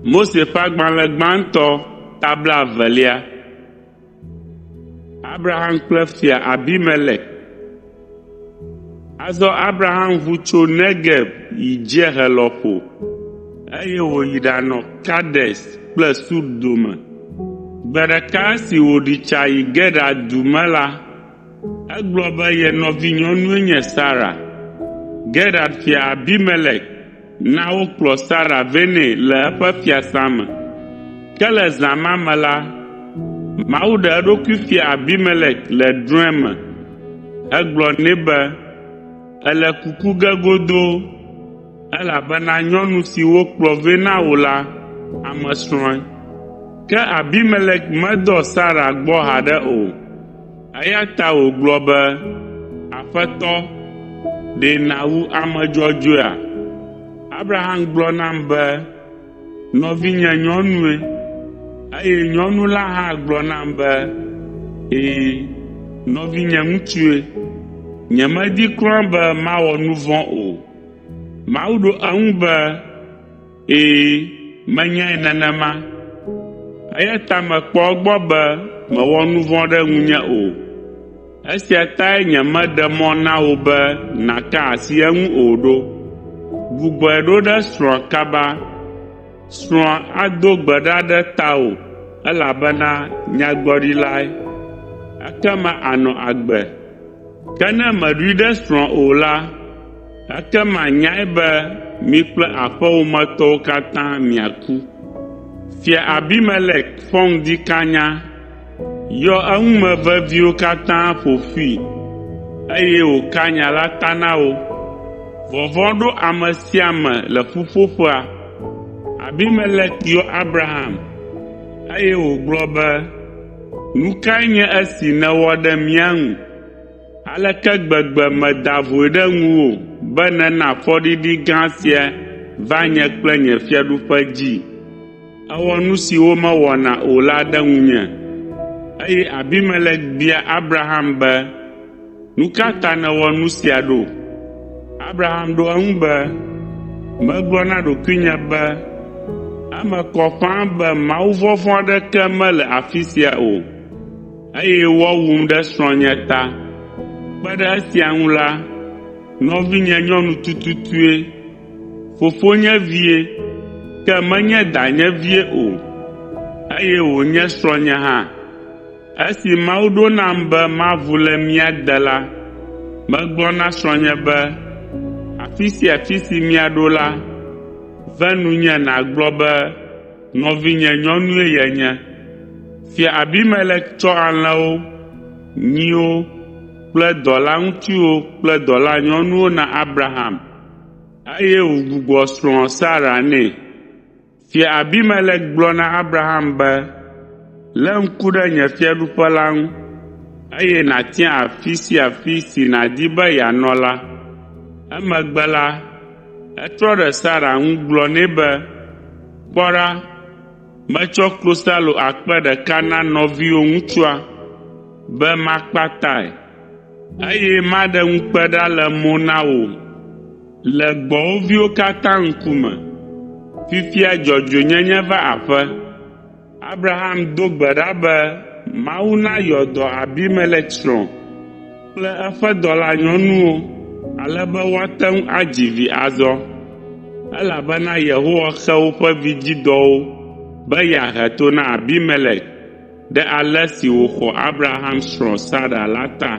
Mose ƒe agbalẽ gbãtɔ ta blaevelia. Abraham kple Fia Abimelek. Azɔ Abraham ʋu tso Negeb yi dziehe lɔƒo, eye wòyi ɖanɔ Kades kple Sur dome. Gbe ɖeka esi wòɖi tsa yi Gerar du me la, egblɔ be ye nɔvinyɔnue nye Sara. Gerar fia Abimelek na wokplɔ Sara vɛ nɛ le eƒe fiasã me. Ke le zã ma me la, Mawu ɖe eɖokui fia Abimelek le drɔ̃e me hegblɔ nɛ be, “Èle kuku ge godoo, elabena nyɔnu si wokplɔ vɛ na wò la, ame srɔ̃e.” Ke Abimelek medɔ Sara gbɔ haɖe o. Eya ta wògblɔ be, “Aƒetɔ, ɖe nàwu ame dzɔdzɔea? Abraham gblɔ nam be, ‘Nɔvinye nyɔnue,’ eye nyɔnu la hã gblɔ nam be, ‘Ɛ̃, nɔvinye ŋutsue.’ Nyemedi kura be mawɔ nu vɔ̃ o.” Mawu ɖo eŋu be, “Ɛ̃, menyae nenema, eya ta mekpɔ egbɔ be mèwɔ nu vɔ̃ ɖe ŋunye o. Esia tae nyemeɖe mɔ na wò be nàka asi eŋu o ɖo. Gbugbɔe ɖo ɖe srɔ̃a kaba. Srɔ̃a ado gbe ɖa ɖe tawò elabena nyagblɔɖilae, ekema ànɔ agbe. Ke ne mèɖoe ɖe srɔ̃a o la, ekema nyae be mi kple aƒewò me tɔwo katã miaku.” Fia Abimelek fɔ ŋdi kanya, yɔ eŋume veviwo katã ƒo ƒui, eye wòka nya la ta na wo. Vɔvɔ̃ ɖo ame sia ame le ƒuƒoƒea. Abimelek yɔ Abraham, eye wògblɔ be, “Nu kae nye esi nèwɔ ɖe mía ŋu? Aleke gbegbe meda voe ɖe ŋuwò be nèna fɔɖiɖi gã sia va nye kple nye fiaɖuƒe dzi? Èwɔ nu si womewɔna o la ɖe ŋunye.” Eye Abimelek bia Abraham be, “Nu ka ta nèwɔ nu sia ɖo?” Abraham ɖo eŋu be, “Megblɔ na ɖokuinye be, eme kɔ ƒãa be mawuvɔvɔ̃ aɖeke mele afi sia o, eye woawum ɖe srɔ̃nye ta. Kpe ɖe esia ŋu la, nɔvinye nyɔnu tututue, fofonye vie, ke menye danye vie o, eye wònye srɔ̃nye hã. Esi Mawu ɖo nam be maʋu le mía de la, megblɔ na srɔ̃nye be, ‘Afi sia afi si míaɖo la, ve nunye nàgblɔ be nɔvinye nyɔnue yenye.’ ” Fia Abimelek tsɔ alẽwo, nyiwo kple dɔlaŋutsuwo kple dɔlanyɔnuwo na Abraham, eye wògbugbɔ srɔ̃a Sara nɛ. Fia Abimelek gblɔ na Abraham be, “Lé ŋku ɖe nye fiaɖuƒe la ŋu, eye nàtia afi sia afi si nàdi be yeanɔ la.” Emegbe la, etrɔ ɖe Sara ŋu gblɔ nɛ be, “Kpɔ ɖa, metsɔ klosalo akpe ɖeka na nɔviwò ŋutsua be makpa tae, eye maɖe ŋukpe ɖa le mo na wò le gbɔwòviwo katã ŋkume. Fifia dzɔdzɔenyenye va aƒe.” Abraham do gbe ɖa be Mawu nayɔ dɔ Abimelek srɔ̃ kple eƒe dɔlanyɔnuwo ale be woate ŋu adzi vi azɔ, elabena Yehowa xe woƒe vidzidɔwo be yeahe to na Abimelek ɖe ale si wòxɔ Abraham srɔ̃ Sara la ta.